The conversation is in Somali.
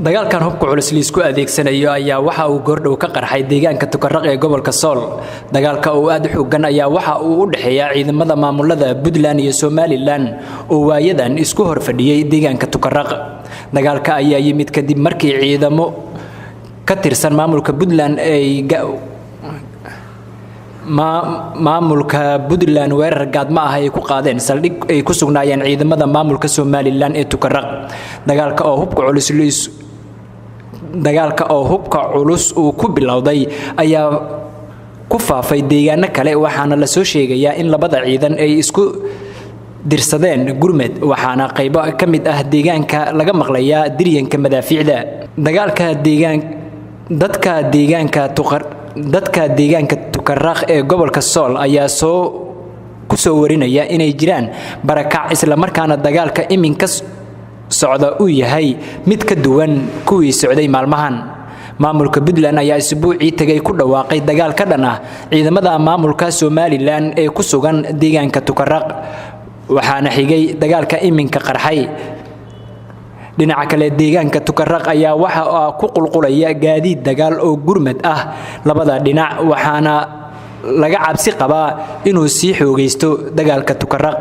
Dagaalkan hubka culus liisku adeegsanayo ayaa waxa uu goordhow ka qarxay deegaanka Tukaraq ee gobolka Sool. Dagaalka oo aad u xooggan ayaa waxa uu u dhexeeyaa ciidamada maamulada Puntland iyo Somaliland oo waayadan isku hor fadhiyey deegaanka Tukaraq. Dagaalka ayaa yimid kadib markii ciidamo ka tirsan maamulka Puntland ay maamulka Puntland weerar gaadma ah ay ku qaadeen saldhig ay ku sugnaayeen ciidamada maamulka Somaliland ee Tukaraq. Dagaalka oo hubka culus uu ku bilowday ayaa ku faafay deegaano kale, waxaana la soo sheegayaa in labada ciidan ay isku dirsadeen gurmed, waxaana qaybo ka mid ah deegaanka laga maqlayaa diryanka madaafiicda. Dagaalka deegaan dadka deegaanka Tuqar dadka deegaanka Tukaraq ee gobolka Sool ayaa soo ku soo warinaya inay jiraan barakac, isla markaana dagaalka iminka socda uu yahay mid ka duwan kuwii socday maalmahan. Maamulka Puntland ayaa isbuucii tagay ku dhawaaqay dagaal ka dhan ah ciidamada maamulka Somaliland ee ku sugan deegaanka Tukaraq, waxaana xigay dagaalka iminka qarxay. Dhinaca kale, deegaanka Tukaraq ayaa waxa ku qulqulaya gaadiid dagaal oo gurmad ah labada dhinac, waxaana laga cabsi qabaa inuu sii xoogaysto dagaalka Tukaraq.